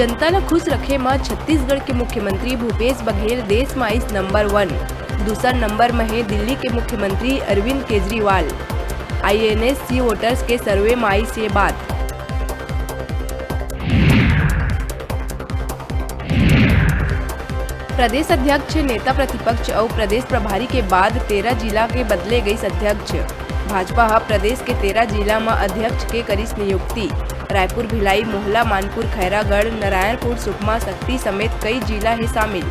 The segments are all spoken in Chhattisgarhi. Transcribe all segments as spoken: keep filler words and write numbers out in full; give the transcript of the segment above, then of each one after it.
जनता ल खुश रखे म छत्तीसगढ़ के मुख्यमंत्री भूपेश बघेल देश म आइस नंबर वन। दूसर नंबर म हे दिल्ली के मुख्यमंत्री Arvind Kejriwal. INS C voters के सर्वे म आइस ये बात। प्रदेश अध्यक्ष, नेता प्रतिपक्ष अउ प्रदेश प्रभारी के बाद तेरह जिला के बदले गइस अध्यक्ष। भाजपा ह प्रदेश के तेरह जिला म अध्यक्ष के करिस नियुक्ति। रायपुर, भिलाई, मोहला, मानपुर, खैरागढ़, नारायणपुर, सुकमा, सक्ती समेत कई जिला हे शामिल।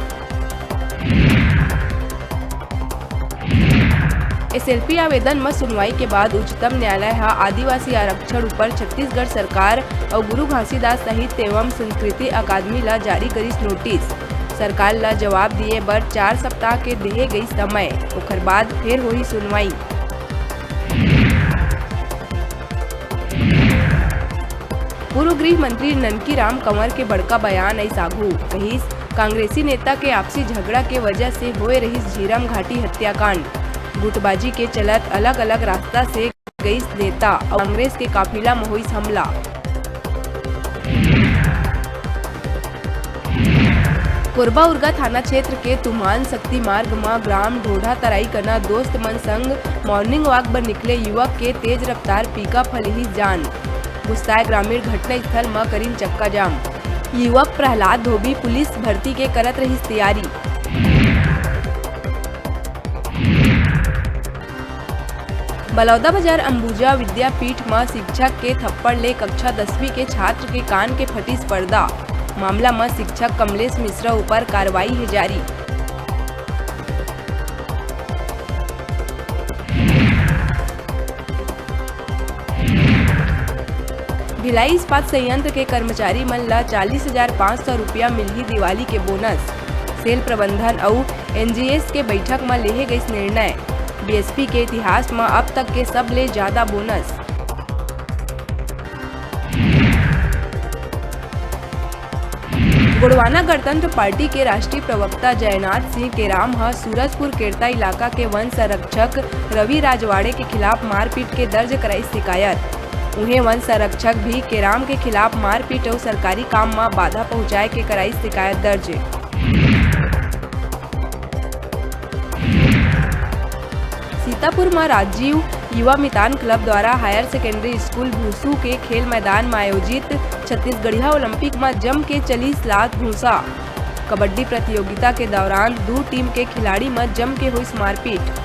एसएलपी आवेदन म सुनवाई के बाद उच्चतम न्यायालय ह आदिवासी आरक्षण ऊपर छत्तीसगढ़ सरकार अउ गुरु घासीदास साहित्य एवं संस्कृति अकादमी ल जारी करिस नोटिस। सरकार ल जवाब दिए बर चार सप्ताह के देहे गई समय, ओखर बाद फेर होही सुनवाई। पूर्व गृह मंत्री ननकी राम कंवर के बड़का बयान आइस आघू, कहिस, कांग्रेसी नेता के आपसी झगड़ा के वजह से होए रहिस झीरम घाटी हत्याकांड। गुटबाजी के चलत अलग-अलग रास्ता से गइस नेता अउ कांग्रेस के काफिला म होइस हमला। कोरबा उरगा थाना क्षेत्र के तुमान सक्ती मार्ग म ग्राम ढोढा तराई कना दोस्त मन संग morning walk बर निकले युवक के तेज रफ्तार pickup ह लिहिस जान। गुस्साए ग्रामीण घटना स्थल म करिन चक्काजाम। युवक प्रहलाद धोबी पुलिस भर्ती के करत रहिस तैयारी। बलौदाबाजार अंबुजा विद्यापीठ म शिक्षक के थप्पड़ ले कक्षा दसवीं के छात्र के कान के फटिस पर्दा। मामला म शिक्षक कमलेश मिश्रा ऊपर कार्रवाई हे जारी। भिलाई इस्पात संयंत्र के कर्मचारी मन ल चालीस हजार पाँच सौ रुपया मिलही दिवाली के बोनस। सेल प्रबंधन अउ एनजीएस के बैठक म लेहे गइस निर्णय। बीएसपी के इतिहास म अब तक के सबले जादा बोनस। गोंडवाना गणतंत्र पार्टी के राष्ट्रीय प्रवक्ता जयनाथ सिंह केराम ह सूरजपुर केरता इलाका के वन संरक्षक रवि राजवाड़े के खिलाफ मारपीट के दर्ज कराई शिकायत। उहें, वन संरक्षक भी केराम के खिलाफ मारपीट अउ सरकारी काम म बाधा पहुंचाए के कराई शिकायत दर्ज। सीतापुर म राजीव युवा मितान क्लब द्वारा हायर सेकेंडरी स्कूल भूसू के खेल मैदान म आयोजित छत्तीसगढ़िया ओलंपिक म जम के चलिस लात भूसा। कबड्डी प्रतियोगिता के दौरान दू टीम के खिलाड़ी म जम के होइस मारपीट।